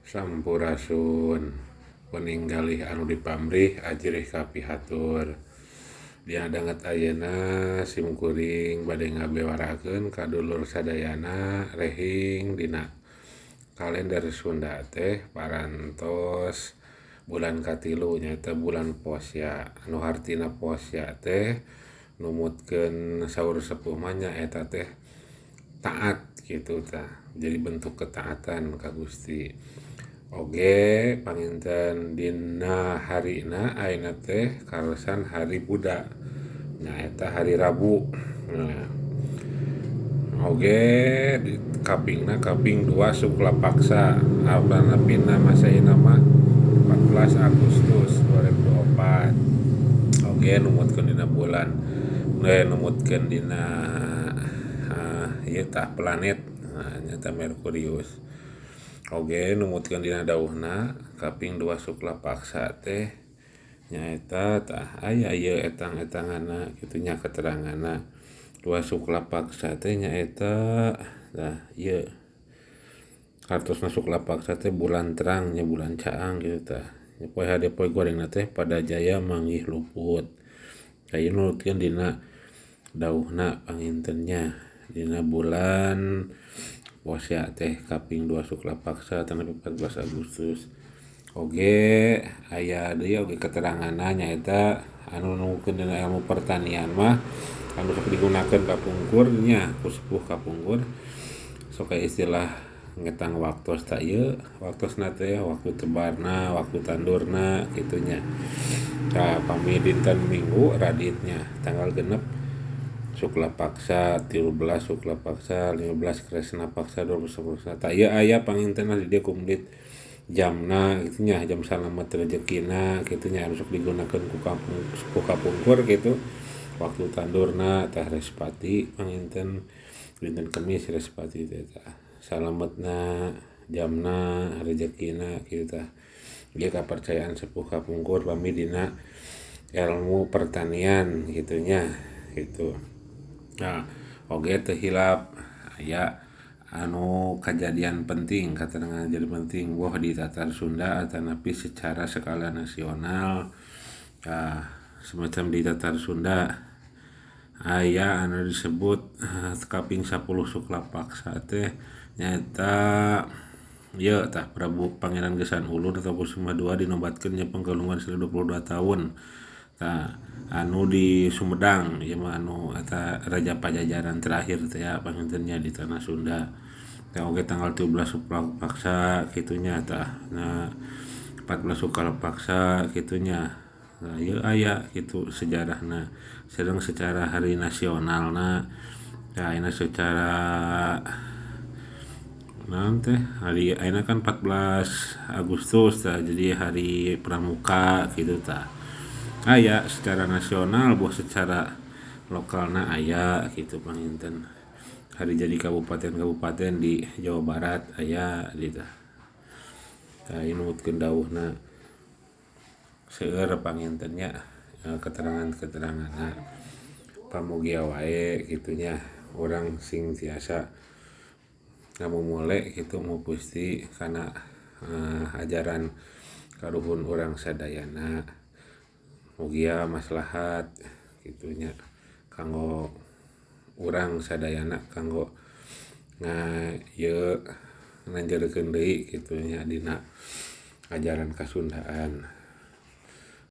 Sampurasun wening galih anu dipamrih ajrih kapihatur. Dina danget ayeuna sim kuring bade ngabewarakeun ka dulur sadayana rehing dina kalender Sunda teh parantos bulan katilu nyaeta bulan Posya. Anu hartina Posya teh numutkeun saur sepuh mah nyaeta teh taat kitu tah. Jadi bentuk ketaatan ka Gusti. Oge panginten dina harina ayeuna teh kaleresan hari Buddha nyaeta hari Rabu. Nah, oge di kapingna kaping 2 Sukla Paksa apanapina Masehina mah 14 Agustus 2024. Oge numutkeun dina bulan numutkeun dina ieu tah planet nah, nyaeta Merkurius. Oge numutkeun dina dauhna kaping 2 Sukla Paksa teh nyaeta tah aya ieu etang-etanganna kitu nya keteranganna. 2 Sukla Paksa teh nyaeta tah ieu hartosna Sukla Paksa teh bulan terang nya bulan caang kitu tah. Poe hade poe gorengna teh pada jaya manggih luput. Ieu nurutkeun dina dauhna pangintennya dina bulan Posya teh kaping 2 Sukla Paksa tanggal 14 Agustus. Oge aya deui oge keteranganna nyaeta anu numutkeun dina ilmu pertanian mah anu sok digunakeun kapungkur nya ku sepuh kapungkur sok aya istilah ngetang waktos tah ieu waktosna teh waktu tebarna waktu tandurna kitu nya. Tah pami dinten Minggu raditnya tanggal 6 Sukla Paksa, 13 Sukla Paksa, 15 Kresna Paksa, 20 Paksa. Tah ieu aya pangintenna di dieu komplit jamna kitu nya jam salamet rejekina kitu nya anu sok digunakeun ku kampung ku kapungkur kitu. Waktu tandurna tah Respati panginten dinten Kemis Respati teh tah. Salametna jamna rejekina kitu tah. Ieu kapercayaan sepuh kapungkur pami dina ilmu pertanian kitu nya kitu. Nah, oge teu hilap aya anu kajadian penting katerangan jadi penting boh di tatar Sunda atanapi secara skala nasional. Tah semacam di tatar Sunda aya anu disebut kaping 10 Sukla Paksa teh nyaeta ieu tah Prabu Pangeran Gesan Ulun atau Kusuma II dinobatkeun nya panggalungan 22 tahun. Tah anu di Sumedang ieu mah anu eta Raja Pajajaran terakhir teh ya panginten nya di tanah Sunda. Tah oge tanggal 13 Sukla Paksa kitu nya tah. Nah 14 Sukla Paksa kitu nya. Nah ieu aya kitu sejarahna. Sareng secara hari nasionalna tah ayeuna secara naon teh hari ayeuna kan 14 Agustus tah jadi hari pramuka kitu tah. Aya secara nasional boh secara lokalna aya kitu panginten. Hari jadi kabupaten-kabupaten di Jawa Barat aya dieu tah. Tah ieu numutkeun dawuhna seueur panginten nya keterangan-keteranganna. Pamugia wae kitu nya urang sing tiasa ngamumule kitu mupusti kana ajaran karuhun urang sadayana. Mugia maslahat kitu nya kanggo urang sadayana kanggo ieu nanjeurkeun deui kitu nya dina ajaran kasundaan.